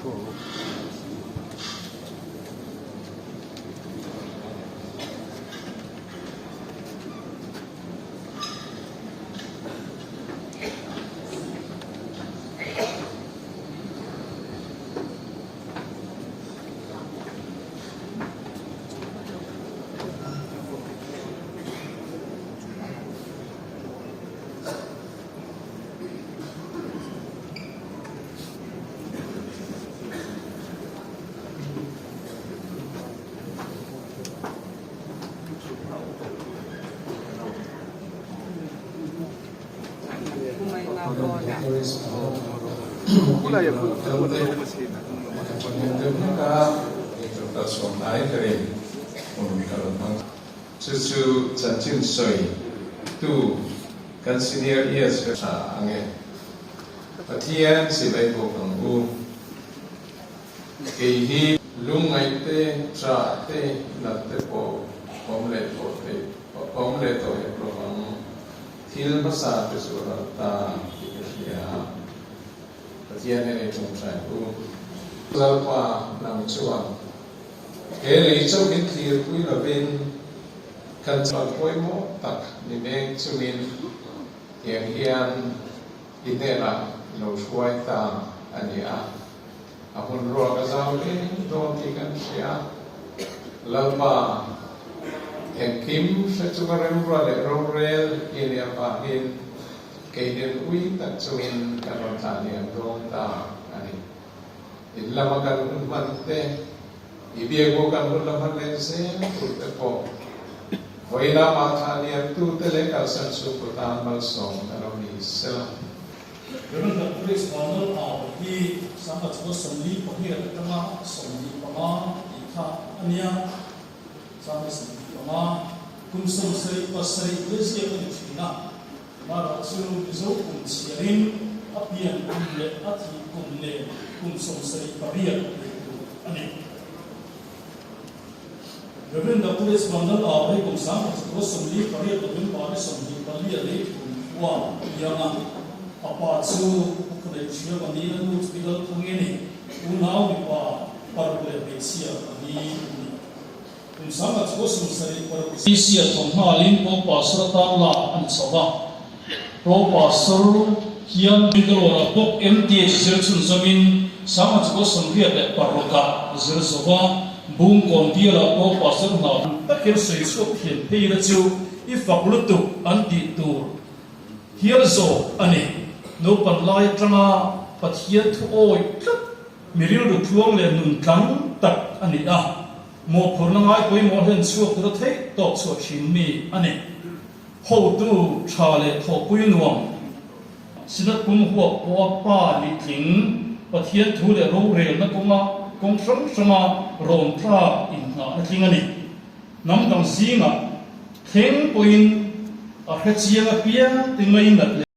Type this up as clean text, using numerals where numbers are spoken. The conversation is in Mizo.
Thu ang u. Chu chu chanchin sawi tu kan senior years ka tha ange. Pathian sipai bawk ang u. Kei hi lungngaih te, trah te, nat te pawh awm leh tawh theih awm leh tawh hek lo ang. Thil hmasa te chu a ral ta tih ka hria. Pathian hian ei tawngtai u. Lalpa nang chuan he lei chauh min thlirpui lovin kan chal pawimawh tak ni mek chungin tiang hian i hnenah lo hruai ta a ni a. A hmun ruak a zau hle dawn tih kan hria. Lalpa engkim hre chunga remrua leh rorel i nih avangin Kei nen ui tak chungin kan rawn tlan liam dawn ta a ni. In lama kan hun hman te, i biakbu kan hun la hman leh zel tur te pawh vawi lama thlah liam tu te leh kalsan chhungkaw tan malsawm na lo ni sela. Reverend Doctor Grace Vanlal Au hi Sangha Chhua 48 atanga 45 tih kha a nia. Sangha 45, kum 77 te ziak a ni thin a. Marawh chu Mizo kum chhiarin a pian kum leh a thih kum nen kum 78 leh tur a ni. Rev. Doctor S. Vanlal Au hi kum 1948 November ni 24 a lei thum khua a piang a. A pa chu a khawnei thiam a niin a nu chu Bilal Thangeni unau mipa paruk leh hmeichhia pali a ni. Kum 1976. CC a thawm nghalin Pro Pastor atan lak a ni chho va. Pro Pastor hian Bangalore-ah bawk MTH zir chhunzawmin 1986 ah zir zo va, Bungkawn bialah Pro Pastor hna tak hian sawi chhuak thiam phei ila chu i fak lutuk an tih tur hial zawk a ni. Naupan lai atanga Pathian thu awih tlat mi rilru tluang leh nun tlang tak a ni a. Mawhphurhna ngai pawimawh hlen chhuak tura theih tawp chhuah thin mi a ni. Hotu tha leh thawhpui nuam, Synod pum huap pawha pa nitling, Pathian thu leh rorelna kawnga kawng hrang hranga rawn tlak inngahna tling a ni. Hnam dang zingah thleng pawhin a hrechiang apiang te ngainat leh.